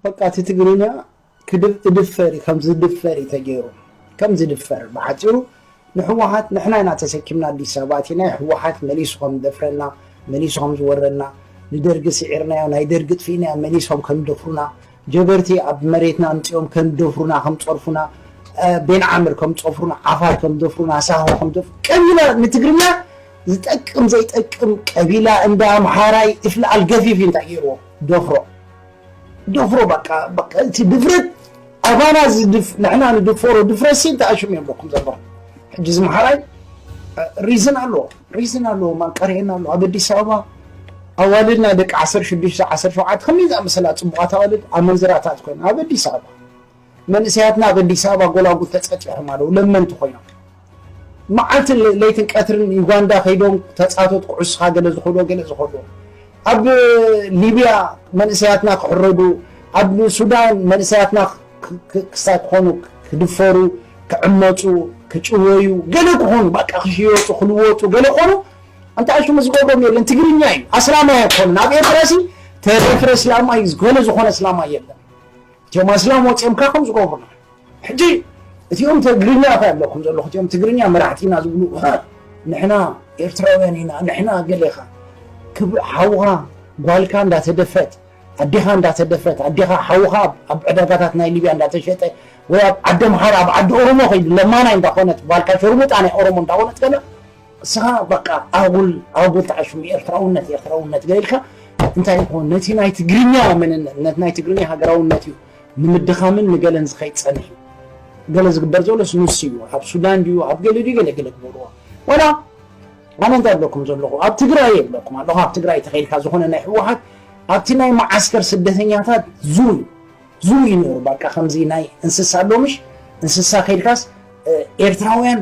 በቃ እቲ ትግርኛ ክድፈር እዩ፣ ከም ዝድፈር እዩ ተገይሩ፣ ከም ዝድፈር። ብሓፂሩ ንህወሓት ንሕና ኢና ተሰኪምና ኣዲስ ኣበባ ኣቲና፣ ህወሓት መሊሱ ከም ዝደፍረና፣ መሊሱ ከም ዝወረና፣ ንደርጊ ስዒርናዮ፣ ናይ ደርጊ ጥፊእናዮ፣ መሊሶም ከም ዝደፍሩና፣ ጀበርቲ ኣብ መሬትና ኣምፂኦም ከም ዝደፍሩና፣ ከም ዝፀርፉና፣ ቤን ዓምር ከም ዝፀርፉና፣ ዓፋር ከም ዝደፍሩና፣ ሳሆ ከም ዝደፍሩ፣ ቀቢላ ንትግርኛ ዝጠቅም ዘይጠቅም ቀቢላ እንዳ ኣምሓራይ እፍልኣል ገፊፍ እዩ እንታይ ገይርዎ? ደፍሮ። ደፍሮ በቃ፣ በቃ እቲ ድፍረት ኣባና ዝድፍ-፣ ንሕና ንድፈሮ ድፍረት ሲ እንታይ ኣሽሙ የብለኩም ዘለኹም። ሕጂ እዚ ኣምሓራይ ሪዝን ኣለዎ፣ ሪዝን ኣለዎ፣ ማንቀርየን ኣለዎ። ኣብ ኣዲስ ኣበባ ኣዋልድና ደቂ ዓሰርተ ሽዱሽተ ዓሰርተ ሸውዓተ ከመይ ዝኣመሰላ ጽቡቓት ኣዋልድ ኣመንዝራታት ኮይና ኣብ ኣዲስ ኣበባ መንእሰያትና ኣብ ኣዲስ ኣበባ ጎላጉል ተጸጢሖም ኣለዉ፣ ለመንቲ ኮይኖም። መዓልትን ለይትን ቀትርን ዩጋንዳ ከይዶም ተጻቶት ኩዕስኻ ገለ ዝኸድዎ ገለ ዝኸድዎ። ኣብ ሊብያ መንእሰያትና ክሕረዱ፣ ኣብ ሱዳን መንእሰያትና ክ-፣ ክ-፣ ክሳይ ክኾኑ፣ ክድፈሩ፣ ክዕመጹ፣ ክጭወዩ፣ ገለ ክኾኑ፣ በቃ ክሽየጡ፣ ክልወጡ፣ ገለ ክኾኑ፣ ኣንታ ኣሽሙ ዝገብሮም የለን። ትግርኛ እዩ፣ ኣስላማይ ኣይኮኑን። ኣብ ኤርትራ ሲ ተደፍረ እስላማይ፣ ዝኾነ ዝኾነ እስላማይ የለን። እቲኦም ኣስላም ወፂኦም ካብ ከም ዝገብሩና። ሕጂ እቲኦም ትግርኛ ከ ኣለኩም ዘለኹ፣ እቲኦም ትግርኛ መራሕቲ ኢና ዝብሉ፣ ሃ፣ ንሕና ኤርትራውያን ኢና፣ ንሕና ገሌኻ። ክብ-፣ ሓውኻ ጓልካ እንዳተደፍረት፣ ኣዴኻ እንዳተደፍረት፣ ኣዴኻ ሓውኻ ኣብ፣ ኣብ ዕዳጋታት ናይ ሊብያ እንዳተሸጠ፣ ወይ ኣብ ዓዲ ኣምሓራ፣ ኣብ ዓዲ ኦሮሞ ከይዱ ለማናይ እንዳኾነት፣ ጓልካ ሸርሙጣ ናይ ኦሮሞ እንዳኾነት ገለ፣ እስኻ በቃ ኣጉል፣ ኣጉል ተዓሽሙ ኤርትራውነት፣ ኤርትራውነት ገለ ኢልካ፣ እንታይ ይኾን? ነቲ ናይ ትግርኛ መንነት፣ ነቲ ናይ ትግርኛ ሃገራውነት እዩ ንምድኻምን ንገለን ዝኸይድ ጸኒሑ። ገለ ዝግበር ዘሎስ ንሱ እዩ። ኣብ ሱዳን ድዩ፣ ኣብ ገለ ድዩ፣ ገለ ገለ ግበርዎ። ዋላ ኣነ እንታይ እብለኩም ዘለኹ፣ ኣብ ትግራይ እብለኩም ኣለኹ፣ ኣብ ትግራይ ተኸይድካ ዝኾነ ናይ ህወሓት ኣብቲ ናይ መዓስከር ስደተኛታት ዙር እዩ፣ ዙር እዩ ነይሩ። በቃ ከምዚ ናይ እንስሳ ኣሎ ምሽ፣ እንስሳ ከይድካስ፣ እ፣ ኤርትራውያን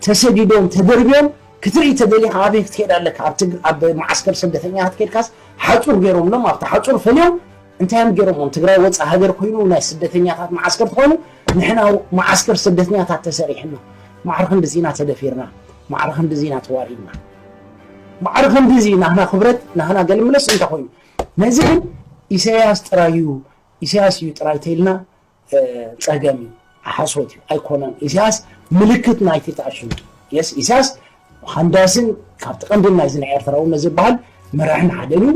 ተሰዲዶም፣ ተደርብዮም ክትርኢ ተደሊኻ ኣበይ ክትከይድ ኣለካ? ኣብ ትግ-፣ ኣብ መዓስከር ስደተኛታት ከይድካስ ሓጹር ገይሮምሎም፣ ኣብቲ ሓጹር ፈልዮም እንታይ እዮም ገይሮምዎም? ትግራይ ወጻኢ ሃገር ኮይኑ ናይ ስደተኛታት መዓስከር ተኾይኑ፣ ንሕና መዓስከር ስደተኛታት ተሰሪሕና፣ ማዕረ ክንድዚ ኢና ተደፊርና፣ ማዕረ ክንድዚ ኢና ተዋሪድና፣ ማዕረ ክንድዚ ናህና ክብረት፣ ናህና ገልምለስ እንታይ ኮይኑ? ነዚ ግን ኢሳያስ ጥራይ እዩ፣ ኢሳያስ እዩ ጥራይ ተይልና፣ እ፣ ጸገም እዩ፣ ሓሶት እዩ፣ ኣይኮነን። ኢሳያስ ምልክት ናይቲ ተኣሽሙ። የስ፣ ኢሳያስ ሃንዳስን ካብቲ ቀንዲ ናይዚ ናይ ኤርትራውነት ዝበሃል መራሕን ሓደን እዩ።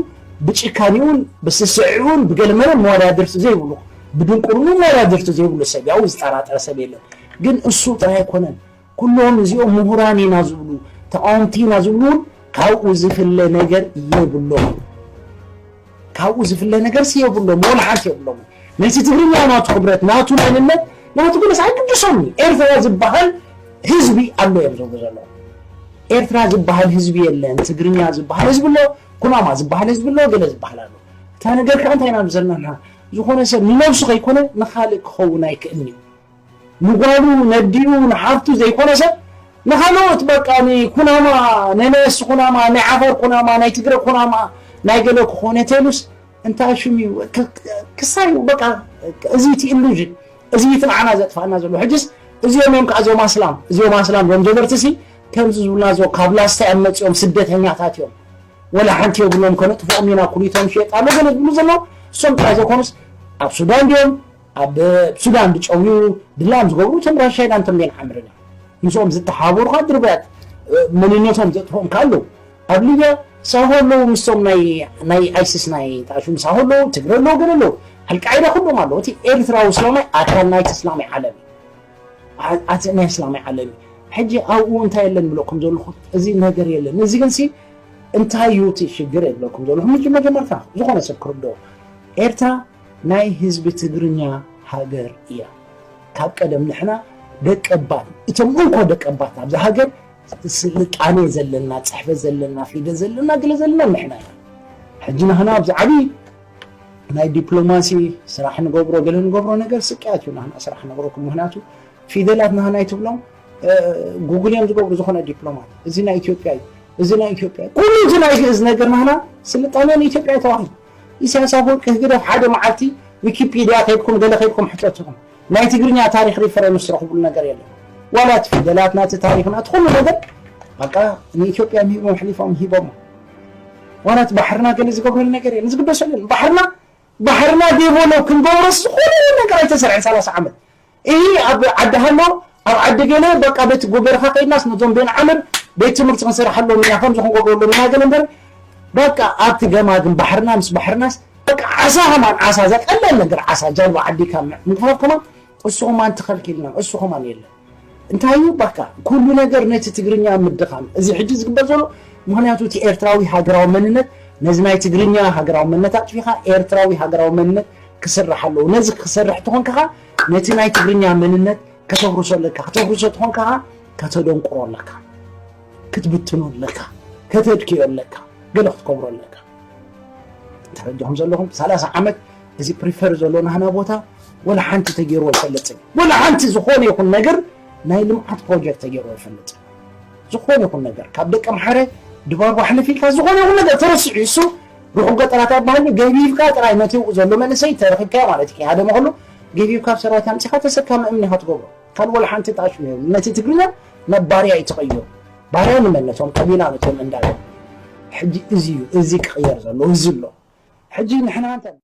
ብጭካኔኡን ብስስዕኡን ብገለመለ መወዳድርቲ ዘይብሉ፣ ብድንቁርኑ መወዳድርቲ ዘይብሉ ሰብ እዩ። ኣብኡ ዝጠራጠር ሰብ የለን። ግን እሱ ጥራይ ኣይኮነን። ኩሎም እዚኦም ምሁራን ኢና ዝብሉ፣ ተቃወምቲ ኢና ዝብሉ እውን ካብኡ ዝፍለ ነገር የብሎም። ካብኡ ዝፍለ ነገርሲ የብሎም፣ ወላ ሓንቲ የብሎም። ነቲ ትግርኛ ናቱ ክብረት፣ ናቱ መንነት፣ ናቱ ገለስ ኣይግድሶም። ኤርትራ ዝበሃል ህዝቢ ኣሎ እዮም ዝብሉ ዘለዉ። ኤርትራ ዝበሃል ህዝቢ የለን፣ ትግርኛ ዝበሃል ህዝቢ ኣሎ፣ ኩናማ ዝበሃል ህዝቢ ኣሎ፣ ገለ ዝበሃል ኣሎ። እታ ነገር ከዓ እንታይ ኢና ዘለና? ዝኾነ ሰብ ንነብሱ ከይኮነ ንኻልእ ክኸውን ኣይክእልን እዩ። ንጓሉ ነዲኡ ንሓፍቱ ዘይኮነ ሰብ ንኻልኦት በቃ ንኩናማ፣ ናይ መለስ ኩናማ፣ ናይ ዓፋር ኩናማ፣ ናይ ትግረ ኩናማ፣ ናይ ገለ ክኾነ ተሉስ እንታይ ሽም እዩ? ክ-፣ ክ-፣ ክሳይ በቃ እዚ እቲ ኢሉዥን፣ እዚ እቲ ንዓና ዘጥፋእና ዘሎ። ሕጅስ እዚኦም እዮም ከኣ እዚኦም ኣስላም፣ እዚኦም ኣስላም እዮም ጀበርትሲ ከምዚ ዝብሉና እዚኦም ካብ ላስታ እዮም መጺኦም ስደተኛታት እዮም። ወላ ሓንቲ የብሎም ከነጥፍኦም ኢና ኩሊቶም ሸየጥ ኣሎ ገለ ዝብሉ ዘለዉ እሶም ጥራይ ዘይኮኑስ ኣብ ሱዳን ድዮም ኣብ ሱዳን ዝጨውዩ ድላም ዝገብሩ እቶም ራሻይዳን ተንቤን ዓምርን እዮም። ምስኦም ዝተሓባበሩ ከዓ ድርባያት መንነቶም ዘጥፍኦም ከዓ ኣለዉ። ኣብ ሊብያ ሳሆ ኣለዉ ምስቶም ናይ፣ ናይ ኣይሲስ ናይ ተኣሽሙ ሳሆ ኣለዉ፣ ትግረ ኣለዉ፣ ገለ ኣለዉ። ኣልቃይዳ ኩሎም ኣለዉ። እቲ ኤርትራዊ እስላማይ ኣካል ናይቲ እስላማይ ዓለም እዩ። ኣ-፣ ኣቲ ናይ እስላማይ ዓለም እዩ። ሕጂ ኣብኡ እንታይ የለን ብለኩም ዘለኹ፣ እዚ ነገር የለን። እዚ ግን ሲ እንታይ እዩ እቲ ሽግር የብለኩም ዘለኹ። ምጅ-፣ መጀመርታ ዝኾነ ሰብ ክርድኦ። ኤርትራ ናይ ህዝቢ ትግርኛ ሃገር እያ። ካብ ቀደም ንሕና ደቀባት፣ እቶም እንኮ ደቀባት ኣብዛ ሃገር ስልጣኔ ዘለና፣ ጽሕፈት ዘለና፣ ፊደል ዘለና፣ ገለ ዘለና ንሕና ኢና። ሕጂ ንሕና ኣብዚ ዓቢ ናይ ዲፕሎማሲ ስራሕ ንገብሮ፣ ገለ ንገብሮ ነገር ስቅያት እዩ። ንሕና ስራሕ ንገብረኩም፣ ምኽንያቱ ፊደላት ንሕና ኣይትብሎም፣ እ፣ ጉግል እዮም ዝገብሩ ዝኾነ ዲፕሎማት። እዚ ናይ ኢትዮጵያ እዩ፣ እዚ ናይ ኢትዮጵያ እዩ። ኩሉ እቲ ናይ ግእዝ ነገር ንሕና ስልጣኔ ንኢትዮጵያ እዩ ተባሂሉ። ኢሳያስ ኣፈወርቂ ህግደፍ ሓደ መዓልቲ ዊኪፒድያ ከይድኩም፣ ገለ ከይድኩም ሕተትኹም። ናይ ትግርኛ ታሪኽ ሪፈረንስ ትረኽብሉ ነገር የለን። ዋላ እቲ ፊደላት ናቲ ታሪኽ ናቲ ኩሉ ነገር በቃ ንኢትዮጵያ ሂቦም፣ ኣሕሊፎም ሂቦሞ። ዋላ እቲ ባሕርና ገለ ዝገብረሉ ነገር የለን። ዝግበሰሉ የለን። ባሕርና ባሕርና ዴቨሎፕ ክንገብሮስ ዝኾነ ነገር ኣይተሰርሐን ሰላሳ ዓመት። ይህ ኣብ ዓዲ ሃሎ ኣብ ዓዲ ገለ በቃ ቤት ጎበርካ ከይድናስ ነዞም ቤን ዓምር ቤት ትምህርቲ ክንሰርሐሎም ኢና ከምዚ ክንገብረሎም ኢና ገለ እምበር በቃ ኣብቲ ገማግም ባሕርና ምስ ባሕርናስ በቃ ዓሳ ከማን ዓሳ ዘቀለል ነገር ዓሳ ጃልባ ዓዲካ ምንፋፍ ከማን እሱ ከማን ተኸልኪልና እሱ ከማን የለን። እንታይ እዩ በቃ ኩሉ ነገር ነቲ ትግርኛ ምድኻም እዚ ሕጂ ዝግበር ዘሎ ምክንያቱ እቲ ኤርትራዊ ሃገራዊ መንነት ነዚ ናይ ትግርኛ ሃገራዊ መንነት ኣጥፊኻ ኤርትራዊ ሃገራዊ መንነት ክስራሕ ኣለዎ። ነዚ ክሰርሕ ተኾንካ ነቲ ናይ ትግርኛ መንነት ከተብርሶ ኣለካ። ከተብርሶ ተኾንካ ከተደንቁሮ ኣለካ፣ ክትብትኖ ኣለካ፣ ከተድክዮ ኣለካ፣ ገለ ክትከብሮ ኣለካ። ተረዲኹም ዘለኹም ሰላሳ ዓመት እዚ ፕሪፈር ዘሎ ናህና ቦታ ወላ ሓንቲ ተገይሩ ኣይፈልጥን። ወላ ሓንቲ ዝኾነ ይኹን ነገር ናይ ልምዓት ፕሮጀክት ተገይሩ ኣይፈልጥን። ዝኾነ ይኹን ነገር ካብ ደቂ ኣምሓረ ድባርባ ሕልፍ ኢልካ ዝኾነ ይኹን ነገር ተረሲዑ እሱ ርሑቕ ገጠራት ኣይበሃል ገቢብካ ጥራይ ነቲ ዘሎ መንእሰይ ተረኺብካዮ ማለት እዩ። ሓደ መኸሉ ገቢብካ ኣብ ሰራዊት ኣምፂኻ ተሰካሚ እምኒ ኢኻ ትገብሮ። ካልእ ወላ ሓንቲ ጣሽ ነቲ ትግርኛ ናብ ባርያ እዩ ተቐይሩ። ባርያ ንመን ነቶም ቀቢላ ነቶም እንዳለ ሕጂ እዚ እዩ እዚ ክቕየር ዘለዎ እዚ ኣሎ ሕጂ ንሕና እንተ